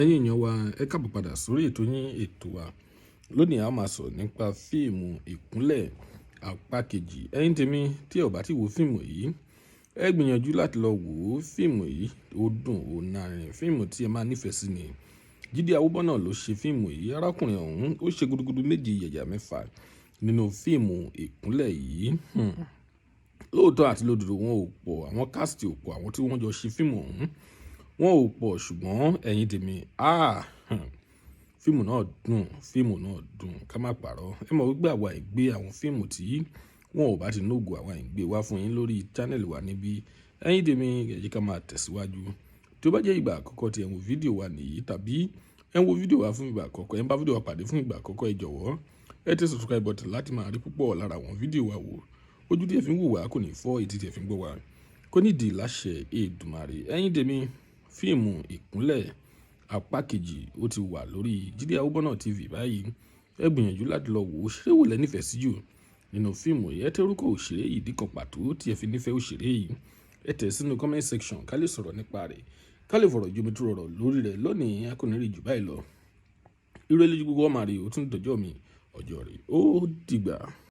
Ẹ̀yin èèyàn wa, ẹ káàbọ̀ padà sórí ètò yín, ètò wa. Lónìí, a máa sọ̀rọ̀ nípa fíìmù Ìkúnlẹ̀ apá kejì. Ẹ̀yin tèmi tí ẹ ò bá ti wo fíìmù yìí, ẹ gbìyànjú láti lọ wò ó. Fíìmù yìí ó dùn, ó lárinrin. Fíìmù tí ẹ máa nífẹ̀ẹ́ sí ni. Jídé Awóbọ́nà ló ṣe fíìmù yìí. Arákùnrin ọ̀hún ó ṣe gudugudu méje yàyà mẹ́fà nínú fíìmù Ìkúnlẹ̀ yìí. Lóòótọ́ àti lódodo, wọn ò pọ̀, àwọn cast ò pọ̀, àwọn tí wọ́n jọ ṣe fíìmù ọ̀hún wọn ò pọ̀, ṣùgbọ́n ẹ̀yin tèmi, ah, fíìmù náà dùn, fíìmù náà dùn, ká má parọ́. Ẹ mọ̀ wípé àwa ì gbé àwọn fíìmù tí wọn ò bá ti nógo, àwa ì gbé wá fún yín lórí channel wa níbí. Ẹ̀yin tèmi, ẹ jẹ́ ká máa tẹ̀síwájú. Tí ó bá jẹ́ ìgbà àkọ́kọ́ tí ẹ ń wo fídíò wa nìyí, tàbí ẹ ń wo fídíò wa fún ìgbà àkọ́kọ́, ẹ ń bá fídíò wa pàdé fún ìgbà àkọ́kọ́, ẹ jọ̀wọ́, ẹ tẹ subscribe button láti máa rí púpọ̀ lára àwọn fídíò wa wò. Ojú tí ẹ fi ń wò wá kò ní fọ́, etí tí ẹ fi ń gbọ́ wá kò ní di láṣẹ Èdùmàrè. Ẹ̀yin tèmi, fíìmù Ìkúnlẹ̀ apá kejì ó ti wà lórí Jídé Awóbọ́nà TV báyìí. Ẹ gbìyànjú láti lọ wò ó. Ṣé wo lẹ nífẹ̀ẹ́ sí jù nínú fíìmù yìí? Ẹ tẹ orúkọ òṣèré yìí, ìdí kan pàtó tí ẹ fi nífẹ̀ẹ́ òṣèré yìí, ẹ tẹ̀ sínú comment section ká lè sọ̀rọ̀ nípa rẹ̀, ká lè fọ̀rọ̀ jomi tó rọrọ̀ lórí rẹ̀. Lónìí, a kò ní rí jù báyìí lọ. Ire lójú gbogbo ọmọ rẹ̀, ó tún dọjọ́ mi, ọjọ́ rẹ̀, ó dìgbà.